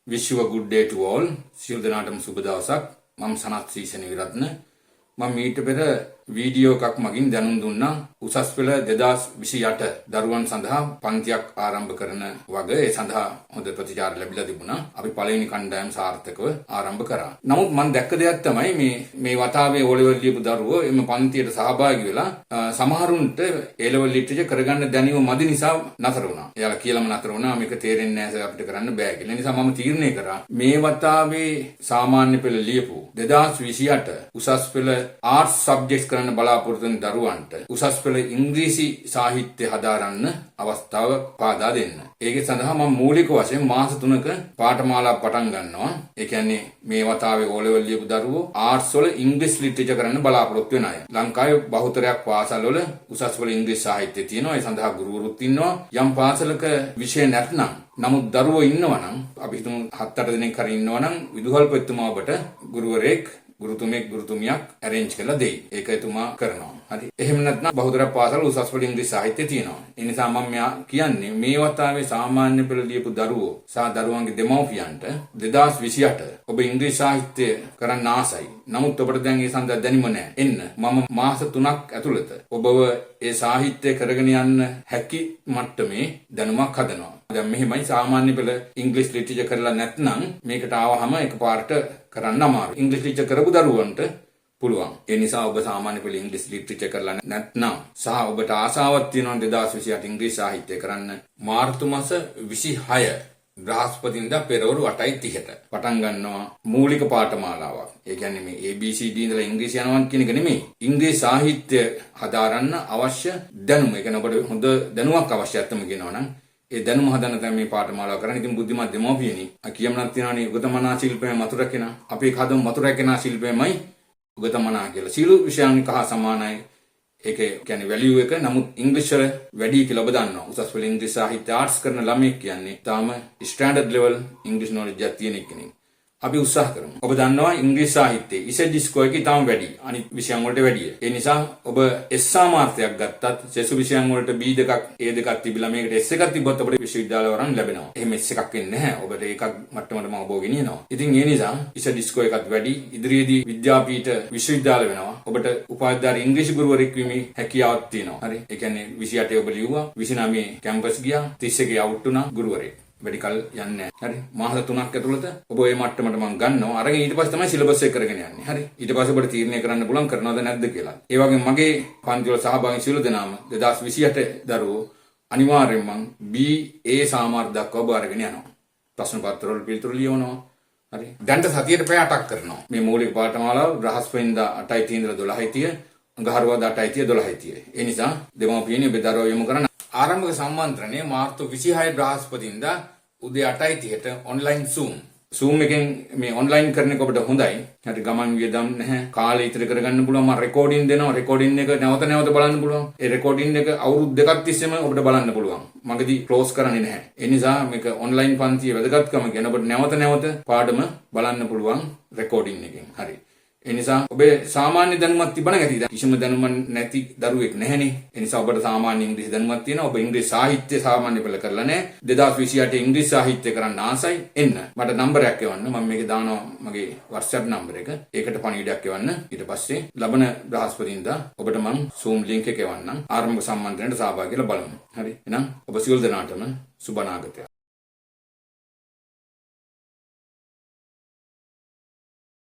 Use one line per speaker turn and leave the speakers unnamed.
Wish you a good day to all. සියලු දෙනාටම සුබ දවසක්. මම සනත් ශ්‍රී විරත්න. මම මීට පෙර වීඩියෝ එකක් මගින් දැනුම් දුන්නා උසස් පෙළ 2028 දරුවන් සඳහා පන්තියක් ආරම්භ කරන වග. ඒ සඳහා හොඳ ප්‍රතිචාර ලැබිලා තිබුණා. අපි පළවෙනි කණ්ඩායම සාර්ථකව ආරම්භ කරා. නමුත් මම දැක්ක දෙයක් තමයි මේ මේ වතාවේ ඕ ලෙවල් ලියපු දරුවෝ එම පන්තියට සහභාගී වෙලා සමහරුන්ට ඒ ලෙවල් ලිටරචර් කරගන්න දැනීම මදි නිසා නතර වුණා. එයාලා කියලාම නතර වුණා, මේක තේරෙන්නේ නැහැ සර්, අපිට කරන්න බෑ කියලා. ඒ නිසා මම තීරණය කරා මේ වතාවේ සාමාන්‍ය පෙළ ලියපු 2028 උසස් පෙළ ආර්ට්ස් සබ්ජෙක්ට්ස් කරන්න බලාපොරොත්තු වෙන දරුවන්ට උසස් පෙළ ඉංග්‍රීසි සාහිත්‍ය හදාරන්න අවස්ථාව පාදා දෙන්න. ඒක සඳහා මම මූලික වශයෙන් මාස 3ක පාඨමාලා පටන් ගන්නවා. ඒ කියන්නේ මේ වතාවේ ඕ ලෙවල් ලියපු දරුවෝ ආර්ට්ස් වල ඉංග්‍රීසි ලිටරචර් කරන්න බලාපොරොත්තු වෙන අය. ලංකාවේ බහුතරයක් පාසල් වල උසස් පෙළ ඉංග්‍රීසි සාහිත්‍ය තියෙනවා. ඒ සඳහා ගුරුවරුත් ඉන්නවා. යම් පාසලක විෂය නැත්නම්, නමුත් දරුවෝ ඉන්නවා නම්, අපි හිතමු හත් අට දෙනෙක් හරි ඉන්නවා නම්, විදුහල්පතිතුමා ඔබට ගුරුවරයෙක්, ගුරුතුමෙක්, ගුරුතුමියක් ඇරේන්ජ් කරලා දෙයි. ඒක එතුමා කරනවා. හරි. එහෙම නැත්නම් බහුතරයක් පාසල් උසස් පෙළ ඉංග්‍රීසි සාහිත්‍ය තියෙනවා. ඒ නිසා මම මෙයා කියන්නේ මේ වතාවේ සාමාන්‍ය පෙළ ලියපු දරුවෝ සහ දරුවන්ගේ දෙමව්පියන්ට, 2028 ඔබ ඉංග්‍රීසි සාහිත්‍ය කරන්න ආසයි. නමුත් ඔබට දැන් ඒ සඳහා දැනීම නැහැ. එන්න, මම මාස 3ක් ඇතුළත ඔබව ඒ සාහිත්‍ය කරගෙන යන්න හැකි මට්ටමේ දැනුමක් හදනවා. දැන් මෙහෙමයි, සාමාන්‍ය පෙළ ඉංග්‍රීසි ලිටරචර් කරලා නැත්නම් මේකට ආවහම එකපාරට කරන්න අමාරුයි. ඉංග්‍රීසි ලිටරචර් කරපු දරුවන්ට පුළුවන්. ඒ නිසා ඔබ සාමාන්‍ය පෙළ ඉංග්‍රීසි ලිටරචර් කරලා නැත්නම් සහ ඔබට ආසාවක් තියෙනවා 2028 ඉංග්‍රීසි සාහිත්‍ය කරන්න, මාර්තු මාස 26 බ්‍රහස්පතින්දා පෙරවරු 8:30ට පටන් ගන්නවා මූලික පාඨමාලාවක්. ඒ කියන්නේ මේ ABCD ඉඳලා ඉංග්‍රීසි යනවා කියන එක නෙමෙයි. ඉංග්‍රීසි සාහිත්‍ය හදාරන්න අවශ්‍ය දැනුම. ඒ කියන්නේ ඔබට හොඳ දැනුමක් අවශ්‍ය ඇත්තම කියනවා නම්, ඒ දැනුම හදන්න තමයි මේ පාඨමාලාව කරන්නේ. ඉතින් බුද්ධිමත් දෙමව්පියනි, ආ කියමනක් තියෙනවානේ, උගතමනා ශිල්පය මතු රැකෙන. අපි ඒක හදමු, මතු රැකෙන ශිල්පයමයි උගතමනා කියලා. සියලු විෂයන් එක හා සමානයි. ඒක කියන්නේ වැලියු එක, නමුත් ඉංග්‍රීසි වල වැඩි කියලා ඔබ දන්නවා. උසස් පෙළ ඉංග්‍රීසි සාහිත්‍ය ආර්ට්ස් කරන ළමයෙක් කියන්නේ තාම ස්ටෑන්ඩඩ් ලෙවල් ඉංග්‍රීසි නොලෙජ් එකක් තියෙන කෙනෙක්. අපි උත්සාහ කරමු. ඔබ දන්නවා ඉංග්‍රීසි සාහිත්‍යයේ ඉසෙඩ් ස්කෝර් එක ඉතාම වැඩි, අනිත් විෂයන් වලට වැඩිය. ඒ නිසා ඔබ S සාමාර්ථයක් ගත්තත්, සෙසු විෂයන් වලට B දෙකක්, A දෙකක් තිබිලා මේකට S එකක් තිබ්බොත් ඔබට විශ්වවිද්‍යාල වරන් ලැබෙනවා. එහෙම S එකක් වෙන්නේ නැහැ. ඔබට ඒකක් මට්ටමට මම ඔබව ගෙනියනවා. ඉතින් ඒ නිසා ඉසෙඩ් ස්කෝර් එකත් වැඩි. ඉදිරියේදී විද්‍යාපීඨ විශ්වවිද්‍යාල වෙනවා. ඔබට උපාධිධාරී ඉංග්‍රීසි ගුරුවරයෙක් වීමේ හැකියාවක් තියෙනවා. හරි. ඒ කියන්නේ 28 ඔබ ලිව්වා, 29 කැම්පස් ගියා, 31 අවුට් වුණා ගුරුවරයෙක්. වැඩි කල් යන්නේ නැහැ. හරි. මාස 3ක් ඇතුළත ඔබ ඔය මට්ටමට මං ගන්නවා. අරගෙන ඊට පස්සේ තමයි සිලබස් එක කරගෙන යන්නේ. හරි. ඊට පස්සේ ඔබට තීරණය කරන්න පුළුවන් කරනවද නැද්ද කියලා. ඒ වගේම මගේ පන්ති වල සහභාගී සියලු දෙනාම 2028 දරුවෝ අනිවාර්යෙන්ම මං B, A සාමාර්ථ දක්වා ඔබ අරගෙන යනවා. ප්‍රශ්න පත්‍ර වල පිළිතුරු ලියවනවා. හරි. දැන්ට සතියට පැය 8ක් කරනවා. මේ මූලික පාඨමාලාව බ්‍රහස්පතින්දා 8:30 ඉඳලා 12:30, අඟහරුවාදා 8:30 12:30. ඒ නිසා දෙමව්පියනි, ඔබේ දරුවෝ යොමු කරන්න. ආරම්භක සම්මන්ත්‍රණය මාර්තු 26 බ්‍රහස්පතින්දා උදේ 8:30ට ඔන්ලයින් Zoom. Zoom එකෙන් මේ ඔන්ලයින් කරන එක ඔබට හොඳයි. හරි, ගමන් වියදම් නැහැ. කාලය ඉතිරි කරගන්න පුළුවන්. මම රෙකෝඩින් දෙනවා. රෙකෝඩින් එක නැවත නැවත බලන්න පුළුවන්. ඒ රෙකෝඩින් එක අවුරුදු 2ක් තිස්සේම ඔබට බලන්න පුළුවන්. මගදී ක්ලෝස් කරන්නේ නැහැ. ඒ නිසා මේක ඔන්ලයින් පන්තියේ වැදගත්කම ගැන ඔබට නැවත නැවත පාඩම බලන්න පුළුවන් රෙකෝඩින් එකෙන්. හරි. ඒ නිසා ඔබේ සාමාන්‍ය දැනුමක් තිබ්බනම් ඇති. දැන් කිසිම දැනුමක් නැති දරුවෙක් නැහැනේ. ඒ නිසා ඔබට සාමාන්‍ය ඉංග්‍රීසි දැනුමක් තියෙනවා. ඔබ ඉංග්‍රීසි සාහිත්‍ය සාමාන්‍ය පෙළ කරලා නැහැ. 2028 ඉංග්‍රීසි සාහිත්‍ය කරන්න ආසයි. එන්න. මට නම්බරයක් එවන්න. මම මේකේ දානවා මගේ WhatsApp number එක. ඒකට පණිවිඩයක් එවන්න. ඊට පස්සේ ලබන බ්‍රහස්පතින්දා ඔබට මං Zoom link එක එවන්නම්. ආරම්භක සම්මන්ත්‍රණයට සහභාගී වෙලා බලමු. හරි. එහෙනම් ඔබ සියලු දෙනාටම සුබ අනාගතයක්.